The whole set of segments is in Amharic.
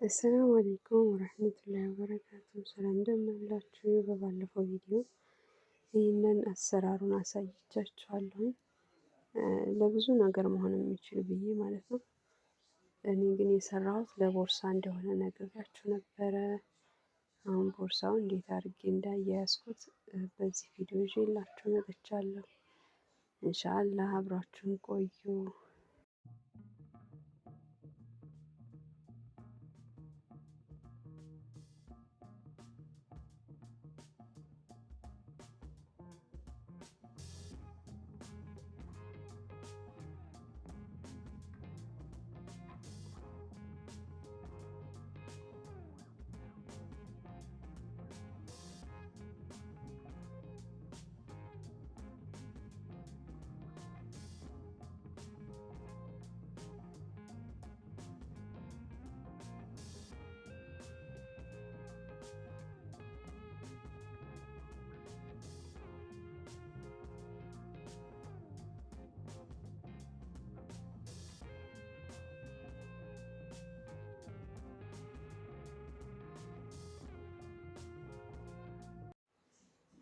አሰላሙ አለይኩም ወረህመቱላሂ ወበረካቱ። ሰላም እንደምን አላችሁ? በባለፈው ቪዲዮ ይህንን አሰራሩን አሳይቻችኋለሁኝ ለብዙ ነገር መሆን የሚችል ብዬ ማለት ነው። እኔ ግን የሰራሁት ለቦርሳ እንደሆነ ነግሬያችሁ ነበረ። አሁን ቦርሳውን እንዴት አድርጌ እንዳያያዝኩት በዚህ ቪዲዮ ይዤላችሁ መጥቻለሁ። ኢንሻአላህ አብራችሁን ቆዩ።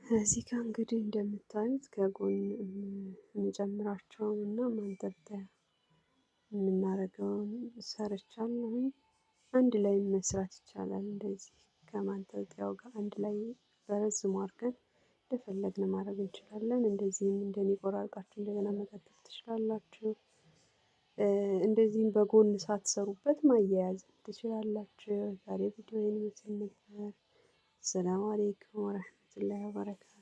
እዚህ ጋር እንግዲህ እንደምታዩት ከጎን የምንጨምራቸውን እና ማንጠልጠያ የምናደርገውን ሰርቻለሁኝ። አንድ ላይ መስራት ይቻላል። እንደዚህ ከማንጠልጠያው ጋር አንድ ላይ በረዝሙ አድርገን እንደፈለግን ማድረግ እንችላለን። እንደዚህም እንደኔ ቆራርጣችሁ እንደገና መቀጠል ትችላላችሁ። እንደዚህም በጎን ሳትሰሩበት ማያያዝ ትችላላችሁ። ዛሬ ቪዲዮ ይህን ይመስል ነበር። ሰላም አለይኩም ወረህመቱላሂ ወበረካቱ።